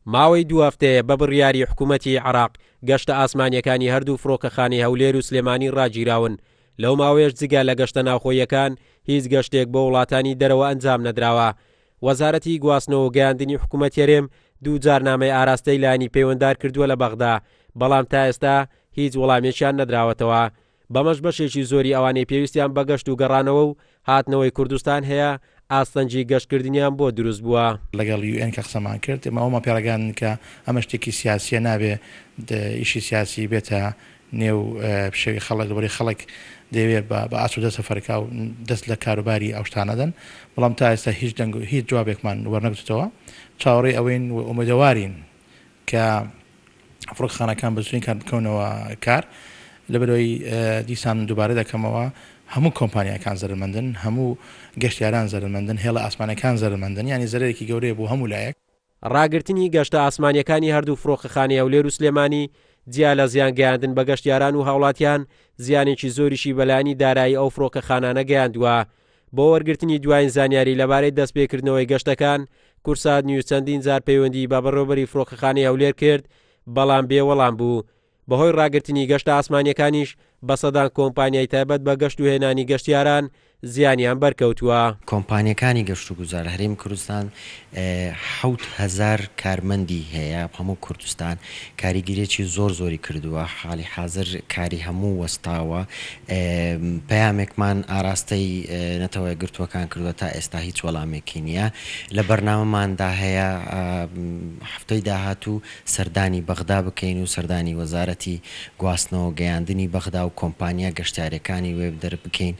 ماوەی دوو هەفتەیە بە بڕیاری حکوومەتی عێراق گەشتە ئاسمانییەکانی هەردوو فڕۆکەخانەی هەولێر و سلێمانی ڕاگیراون، لەو ماوەیەش جگە لە گەشتە ناوخۆییەکان هیچ گەشتێک بۆ وڵاتانی دەرەوە ئەنجام نەدراوە. وەزارەتی گواستنەوە و گەیاندنی حکوومەتی هەرێم دوو جار نامەی ئاراستەی لایەنی پەیوەندار کردووە لە بەغدا، بەڵام تا ئێستا هیچ وەڵامێکیان نەدراوەتەوە. بەمەش بەشێکی زۆری ئەوانەی پێویستیان بە گەشت و گەڕانەوە و هاتنەوەی کوردستان هەیە، ئاستەنگی گەشتکردنیان بۆ دروست بووە. لەگەڵ یو ئێن کە قسەمان کرد، ئێمە ئەوەمان پێ ڕاگەیاندن کە ئەمە شتێکی سیاسییە، نابێ ئیشی سیاسی بێتە نێو پشێوی خەڵک، لەبەرئەوەی خەڵک دەیەوێ بە ئاسوودە سەفەر کا و دەست لە کاروباری ئەو شتانە دەن، بەڵام تا ئێستا هیچ دەنگ و هیچ جوابێکمان وەرنەگرتووەتەوە، چاوەڕێی ئەوەین و ئومێدەوارین کە فڕۆکەخانەکان بە زووترین کات بکەونەوە کار، لەبەرئەوەی دیسان من دووبارە دەکەمەوە هەموو کۆمپانیاکان زەرەرمەندن، هەموو گەشتیاران زەرەرمەندن، هێڵە ئاسمانیەکان زەرەرمەندن، یانی زەرەرێکی گەورەیە بۆ هەموو لایەک. ڕاگرتنی گەشتە ئاسمانییەکانی هەردوو فڕۆکەخانەی هەولێر و سلێمانی، جیا لە زیان گەیاندن بە گەشتیاران و هاوڵاتیان، زیانێکی زۆریشی بە لایەنی دارایی ئەو فڕۆکەخانانە گەیاندووە. بۆ وەرگرتنی دوایین زانیاری لەبارەی دەستپێکردنەوەی گەشتەکان، کوردسات نیوز چەندین جار پەیوەندیی بە بەڕێوەبەری فڕۆکەخانەی هەولێر کرد، بەڵام بێ وەڵام بوو. بەهۆی ڕاگرتنی گەشتە ئاسمانییەکانیش بە سەدان کۆمپانیای تایبەت بە گەشت و هێنانی گەشتیاران زیانیان بەرکەوتووە. کۆمپانیەکانی گەشتوگوزار هەرێمی کوردستان 7000 کارمەندی هەیە هەموو کوردستان کاریگەریەکی زۆر زۆری کردووە حالی حازر کاری هەموو وەستاوە پەیامێکمان ئاراستەی نەتەوە یەکگرتووەکان کردووە تا ئێستا هیچ وەڵامێکی نییە لە بەرنامەماندا هەیە هەفتەی داهاتوو سەردانی بەغدا بکەین و سەردانی وەزارەتی گواستنەوە گەیاندنی بەغدا و کۆمپانیا گەشتیاریەکانی وێ دەربکەین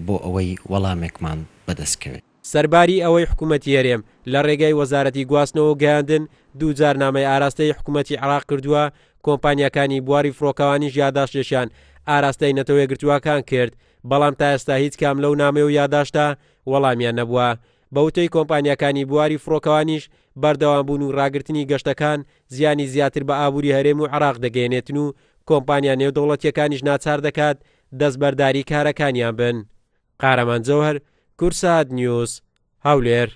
بۆ ئەوەی وەڵامێکمان بەدەست کەوێت. سەرباری ئەوەی حکومەتی هەرێم لە ڕێگای وەزارەتی گواستنەوە و گەیاندن دووجار نامەی ئاراستەی حکومەتی عێراق کردووە، کۆمپانیاکانی بواری فڕۆکەوانیش یاداشتێکیان ئاراستەی نەتەوەیەکگرتووەکان کرد، بەڵام تا ئێستا هیچ کام لەو نامەی و یاداشتە وەڵامیان نەبووە. بە وتەی کۆمپانیاکانی بواری فڕۆکەوانیش، بەردەوامبوون و ڕاگرتنی گەشتەکان زیانی زیاتر بە ئابووری هەرێم و عێراق دەگەیەنێتن و کۆمپانیا نێودەوڵەتییەکانیش ناچار دەکات دەستبەرداری کارەکانیان بن. قارەمان جەوهەر، کوردسات نیوز، هەولێر.